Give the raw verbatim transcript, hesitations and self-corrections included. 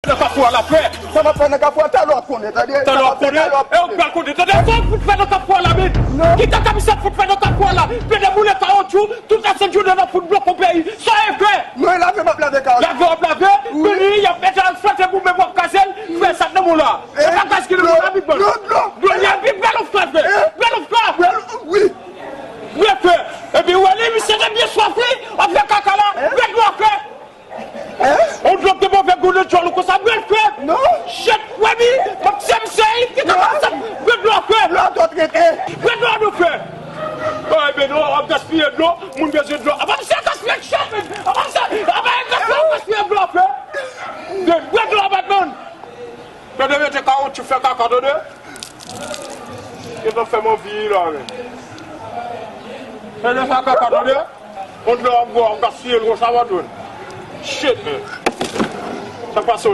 Nan kafou a la, frè. Sa m ap fè nan kafou a, talè w ap konnen, tande? Talè w ap konnen? E ou pral konnen, tande? Sa w fout fè nan kafou a la, men? Kisa kòmanse ap fout fè nan kafou a la? Pede boule kawotchou, tout asèt jounen nan fout bloke peyi. Sa w ap fè? Non, e lave m ap lave kawotchou. Lave w ap lave? Wi. Vini, y ap mete asfalt pou men w ap kaze l. Frè, sa k nan men w la? E pa gaz ki nan men w la, Big Ball. Dlo, dlo. Dlo, y a Big Ball, frè, frè. Bèl, frè. Bèl, wi. Bèl, frè. Epi, w wè li, misye te byen swaf, wi. W ap fè kaka la. Bèl, frè. On dlo k te move gou nan djòl ou konsa, bèl frè. Non. Shit, wè mi, m ap tiye misye, ki ta konsa, bèl dlo frè. Dlo dwèt rete. Bèl dlo nou frè. Ay, bèl dlo, w ap gaspiye dlo, moun bezwen dlo. Apa misye gaspiye shit, men. Apa misye, apa gaspiye, gaspiye dlo frè. Bèl dlo, Batman. Tande, mete kawotchou fè kaka, tande. Gentan fè m anvi la, men. Tande sa kaka, tande. Kont lè w ap gwo, w ap gaspiye l konsa, w ap jwenn. Shit, men. Sa k pase w?